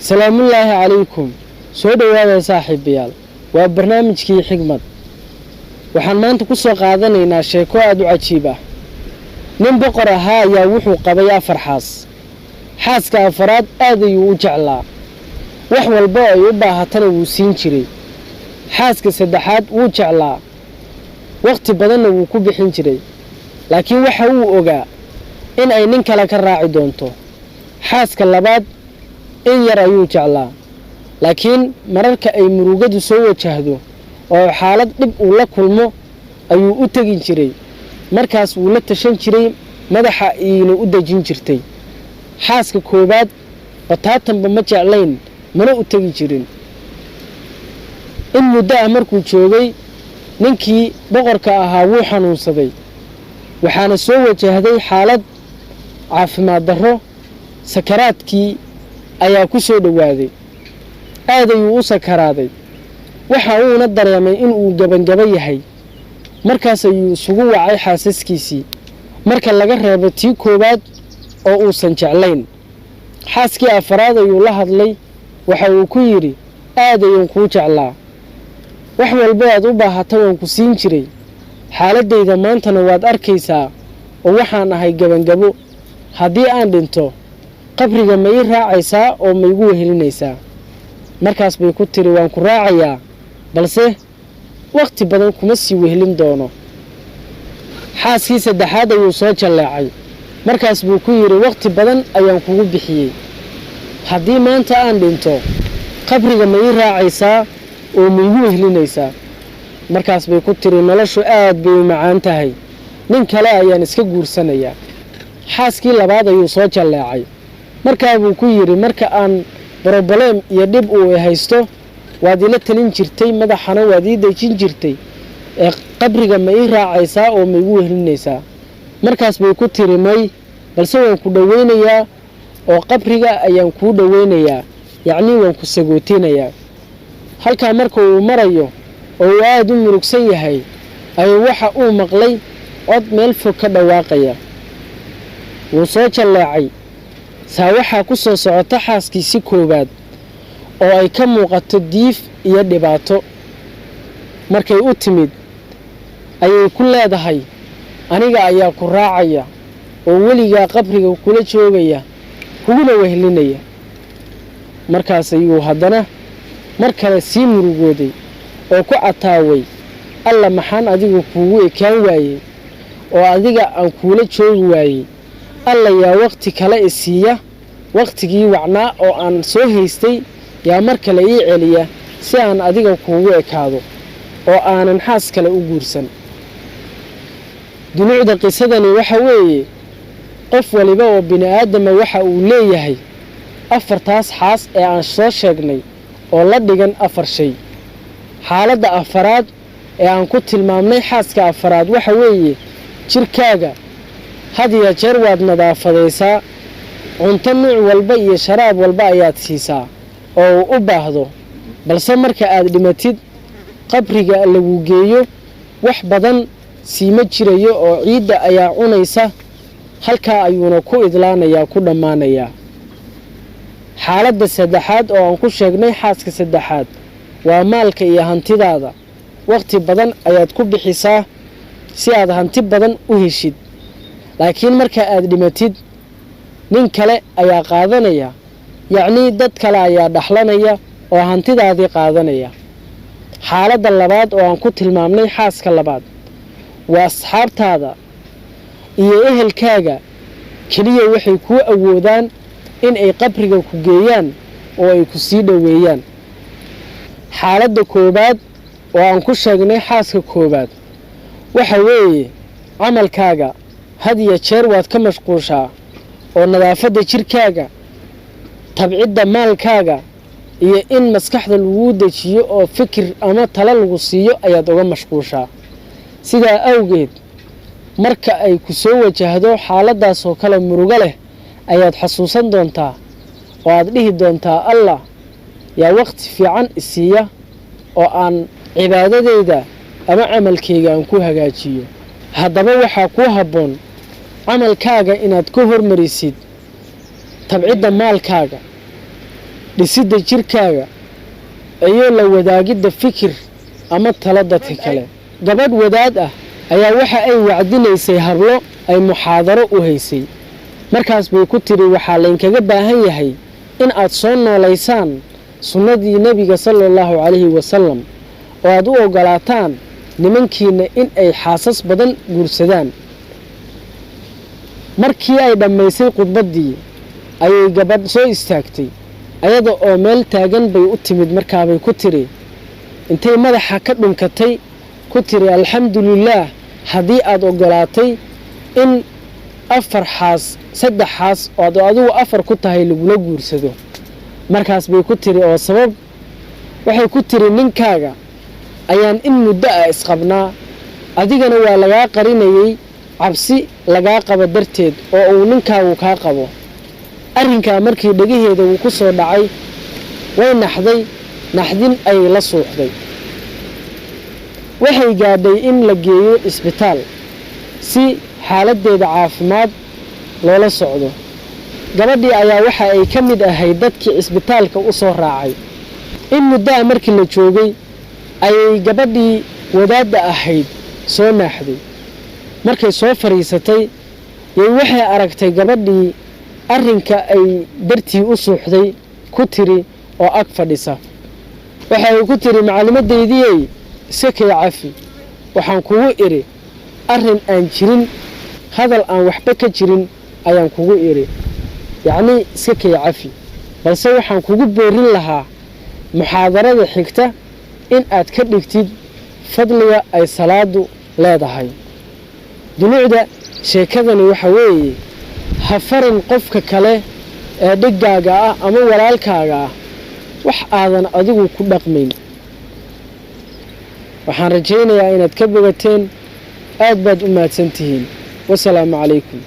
Salaamullaahi calaykum. Soo dhowaada, saaxiibayaal. Waa barnaamijkii Xigmad. Waxaan maanta ku soo qaadanaynaa sheeko aada u cajiib ah. Nin boqor ahaa ayaa wuxuu qabay afar xaas. Xaaska afaraad aad ayuu u jeclaa, wax walba ay u baahatana wuu siin jiray. Xaaska saddexaad wuu jeclaa, wakhti badanna wuu ku bixin jiray, laakiin waxa uu ogaa in ay nin kale ka raaci doonto. Xaaska labaad in yar ayuu jeclaa, laakiin mararka ay murugadu soo wajahdo oo xaalad dhib uu la kulmo ayuu u tegin jiray. Markaas wuu la tashan jiray, madaxa ayayna u dejin jirtay. Xaaska koowaad bataatanba ma jeclayn, mana u tegi jirin. In muddo ah markuu joogay, ninkii boqorka ahaa wuu xanuunsaday, waxaana soo wajahday xaalad caafimaad darro. Sakaraadkii ayaa ku soo dhowaaday, aad ayuu u sakaraaday. Waxa uuna dareemay inuu gabangabo yahay. Markaas ayuu isugu wacay xaasaskiisii, marka laga reebo tii koowaad oo uusan jeclayn. Xaaskii afaraad ayuu la hadlay. Waxa uu ku yidhi: "Aad ayaan kuu jeclaa, wax walba aad u baahata waan ku siin jiray. Xaaladdayda maantana waad arkaysaa oo waxaan ahay gabangabo. Haddii aan dhinto, qabriga ma ii raacaysaa oo ma igu wehelinaysaa?" Markaas bay ku tiri: "Waan ku raacayaa, balse wakhti badan kuma sii wehelin doono." Xaaskii saddexaad ayuu soo jalleecay. Markaas buu ku yidhi: "Wakhti badan ayaan kugu bixiyey. Haddii maanta aan dhinto, qabriga ma ii raacaysaa oo ma igu wehelinaysaa?" Markaas bay ku tiri: "Noloshu aad bay u macaan tahay, nin kale ayaan iska guursanayaa." Xaaskii labaad ayuu soo jalleecay. Markaa buu ku yidhi: "Marka aan problem iyo dhib uu haysto waad ila talin jirtay, madaxana waad ii dejin jirtay, ee qabriga ma ii raacaysaa oo ma igu wehelinaysaa?" Markaas bay ku tiri: "May, balse waan ku dhoweynayaa oo qabriga ayaan kuu dhoweynayaa, yacnii waan ku sagootinayaa." Halkaa marka uu marayo oo uu aada u murugsan yahay ayuu waxa uu maqlay cod meel fog ka dhawaaqaya. Wuu soo jalleecay. Saa waxaa ku soo socota xaaskiisi koowaad oo ay ka muuqato diif iyo dhibaato. Markay u timid ayay ku leedahay: "Aniga ayaa ku raacaya oo weligaa qabriga kula joogaya, kuguna wehlinaya." Markaas ayuu haddana mar kale sii murugooday oo ku cataaway: "Alla, maxaan adigu kuugu ekaan waayey oo adiga aan kuula joogi waayey? Alla, yaa wakhti kale i siiya? Wakhtigii wacnaa oo aan soo haystay yaa mar kale ii celiya si aan adiga kuugu ekaado oo aanan xaas kale u guursan?" Dulucda qisadani waxa weeye, qof waliba oo bini aadama waxa uu leeyahay afartaas xaas ee aan soo sheegnay oo la dhigan afar shay. Xaaladda afaraad ee aan ku tilmaamnay xaaska afaraad waxa weeye jirkaaga. Had iyo jeer waad nadaafadaysaa, cunto nuuc walba iyo sharaab walba ayaad siisaa oo uu u baahdo, balse marka aad dhimatid, qabriga lagu geeyo, wax badan siima jirayo oo ciidda ayaa cunaysa. Halkaa ayuuna ku idlaanayaa, ku dhammaanayaa. Xaaladda saddexaad oo aan ku sheegnay xaaska saddexaad waa maalka iyo hantidaada. Wakhti badan ayaad ku bixisaa si aad hanti badan u heshid, laakiin marka aad dhimatid nin kale ayaa qaadanaya, yacnii dad kale ayaa dhaxlanaya oo hantidaadii qaadanaya. Xaaladda labaad oo aan ku tilmaamnay xaaska labaad waa asxaabtaada iyo ehelkaaga. Keliya waxay kuu awoodaan in ay qabriga ku geeyaan oo ay ku sii dhoweeyaan. Xaaladda koowaad oo aan ku sheegnay xaaska koowaad waxa weeye camalkaaga. Had iyo jeer waad ka mashquushaa oo nadaafadda jirkaaga, tabcidda maalkaaga iyo in maskaxda laguu dejiyo oo fikir ama talo lagu siiyo ayaad uga mashquushaa. Sidaa awgeed, marka ay ku soo wajahdo xaaladdaasoo kale murugo leh ayaad xasuusan doontaa oo aad dhihi doontaa: "Allah, yaa waqti fiican isiiya oo aan cibaadadayda ama camalkayga aan ku hagaajiyo?" Haddaba waxaa kuu habboon camalkaaga inaad ka hormarisid tabcidda maalkaaga. Dhisidda jirkaaga iyo la wadaagidda fikir ama talo dadka kale. Gabadh wadaad ah ayaa waxa ay wacdinaysay hablo ay muxaadaro u haysay. Markaas bay ku tiri, waxaa laynkaga baahan yahay in aad soo noolaysaan sunnadii Nebiga sala Allahu calayhi wasalam, oo aad u oggolaataan nimankiinna in ay xaasas badan guursadaan. Markii ay dhammaysay khudbaddii ayay gabadh soo istaagtay, ayada oo meel taagan bay u timid. Markaabay ku tiri, intay madaxa ka dhunkatay ku tiri, alxamdulilaah haddii aad oggolaatay in 4 xaas, 3 xaas oo aad adigu 4 ku tahay lagula guursado. Markaas bay ku tiri, oo sabab? Waxay ku tiri, ninkaaga ayaan in muddo ah isqabnaa, adigana waa lagaa qarinayay cabsi lagaa qabo darteed oo uu ninkaagu kaa qabo. Arrinkaa markii dhegaheeda uu ku soo dhacay way naxday, naxdin ayay la suuxday. Waxay gaadhay in la geeyo isbitaal si xaaladdeeda caafimaad loola socdo. Gabadhii ayaa waxa ay ka mid ahayd dadkii isbitaalka u soo raacay. In muddo ah markii la joogay ayay gabadhii wadaadda ahayd soo naaxday. Markay soo fariisatay yay waxay aragtay gabadhii arrinka ay dartii u suuxday ku tiri oo ag fadhisa. Waxay ku tiri, macallimadeydiyey, iska kay cafi, waxaan kugu idhi arrin aan jirin, hadal aan waxba ka jirin ayaan kugu idhi, yacnii iska kay cafi, balse waxaan kugu boorin lahaa muxaadarada xigta in aad ka dhigtid fadliga ay salaadu leedahay. Dulucda sheekadani waxa weeye, ha farin qofka kale ee dhiggaaga ah ama walaalkaaga ah wax aadan adigu ku dhaqmayn. Waxaan rajaynayaa inaad ka bogateen. Aad baad u mahadsan tihiin. Wasalaamu calaykum.